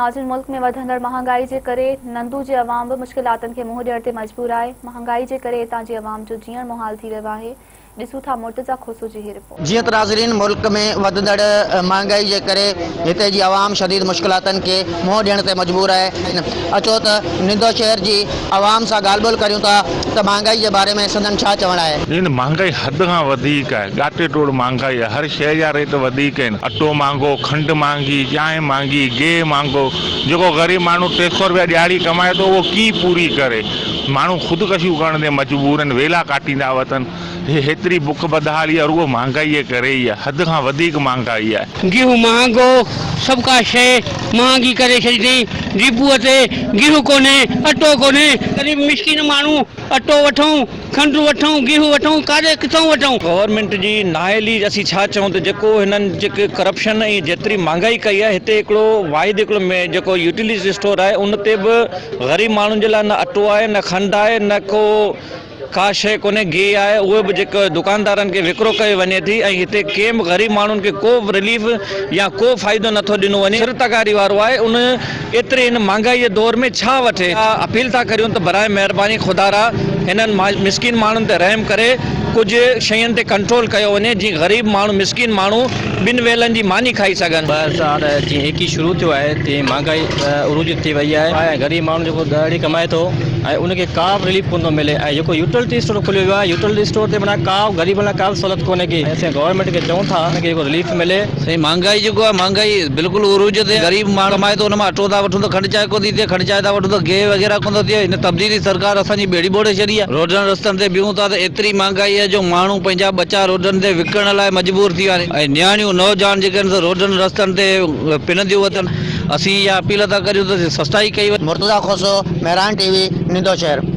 ناظرين ملڪ ۾ وڌندڙ مهانگائي جي ڪري نندو جي عوام به مشڪلاتن کي منهن ڏيڻ تي مجبور آهي، مهانگائي جي ڪري هتان جي عوام جو جيئڻ محال ٿي ويو آهي، ڏسون ٿا مرتضيٰ کوسو جي هي رپورٽ. جيئن ته ناظرين ملڪ ۾ وڌندڙ مهانگائي جي ڪري هتي جي عوام شديد مشڪلاتن کي منهن ڏيڻ تي مجبور آهي، اچو ته نندو شهر جي عوام سان ڳالهه ٻولهه ڪريون ٿا ته مهانگائي جي باري ۾ سندن ڇا چوڻ آهي. جيئن ته مهانگائي حد کان وڌيڪ آهي، ڳاٽي ٽوڙ مهانگائي آهي، هر شيء جا ريٽ وڌيڪ آهن، اٽو مهانگو، کنڊ مهانگي، چانهه مهانگي، گيهه مهانگو، جيڪو غريب ماڻهو 300 رپيا ڏهاڙي ڪمائي ٿو اهو ڪيئن پوري ڪري، ماڻهو خودڪشيون ڪرڻ تي مجبور آهن، ويلا ڪاٽيندا وتن، هي هيتري بک بدحالي آهي رڳو مهانگائي جي ڪري ئي آهي، حد کان وڌيڪ مهانگائي آهي. گيهه مهانگو، سڀ ڪا شيء مهانگي ڪري ڇڏي اٿئي، ڊپوء تي گيهه ڪونهي، اٽو ڪونهي، غريب مسڪين ماڻهو اٽو وٺون، کنڊ وٺون، گيهه وٺون، ڪاڏي ڪٿئون وٺون. گورنمينٽ جي نااهلي اسين ڇا چئون ته جيڪو هنن جيڪي ڪرپشن ۽ جيتري مهانگائي ڪئي آهي هتي هڪڙو واحد هڪڙو جيڪو يوٽيلٽي اسٽور آهي ان تي به غريب ماڻهن جي لاء نه اٽو آهي نه کنڊ آهي نه ڪو ڪا شيء ڪونهي، گيهه آهي اهو به جيڪو دڪاندارن کي وڪرو ڪيو وڃي ٿي ۽ هتي ڪنهن به غريب ماڻهن کي ڪو به رليف يا ڪو فائدو نٿو ڏنو وڃي. سر تغاري وارو آهي ان ايتري هن مھانگائي جي دور ۾ ڇا وٺي. اپيل ٿا ڪريون ته براء مھرباني خدارا هنن مسڪين ماڻهن تي رحم ڪري ڪجهه شين تي ڪنٽرول ڪيو وڃي جيئن غريب ماڻهو مسڪين ماڻهو ٻن ويلن جي ماني کائي سگهن. 2000 جيئن ايڪي شروع ٿيو آهي تيئن مھانگائي عروج تي وئي آهي ۽ غريب ماڻهو جيڪو ڏهاڙي ڪمائي ٿو ۽ ان کي ڪا به رليف ڪونه ٿو ملي ۽ جيڪو يوٽلٽي اسٽور کليو ويو آهي يوٽلٽي اسٽور تي معنيٰ ڪا به غريبن لاء ڪا به سهولت ڪونهي ڪي ۽ اسين گورنمينٽ کي چئون ٿا ان کي جيڪو رليف ملي. سائين مھانگائي جيڪو آهي مھانگائي بلڪل عروج تي غريب ماڻهو ڪمائي ٿو ان مان اٽو ٿا وٺون ته کنڊ چانهه ڪونه ٿي ٿئي کنڊ چانهه ٿا وٺون ته گيهه وغيره ڪونه ٿو ٿئي هن تبديلي سرڪار اسان جي ٻيڙي ٻوڙي ڇڏي آهي روڊن رستن تي بيهون ٿا ته ايتري مھانگائي آهي جو ماڻهو پنهنجا ٻچا روڊن تي وڪڻڻ لاء مجبور ٿي ويا آهن ۽ نياڻيون نوجوان جيڪي آهن سو روڊن رستن تي پننديون وتن اسين اها اپيل ٿا ڪريون ته سستائي ڪئي وڃي. مرتضيٰ کوسو، مهراڻ ٽي وي، نندو شهر.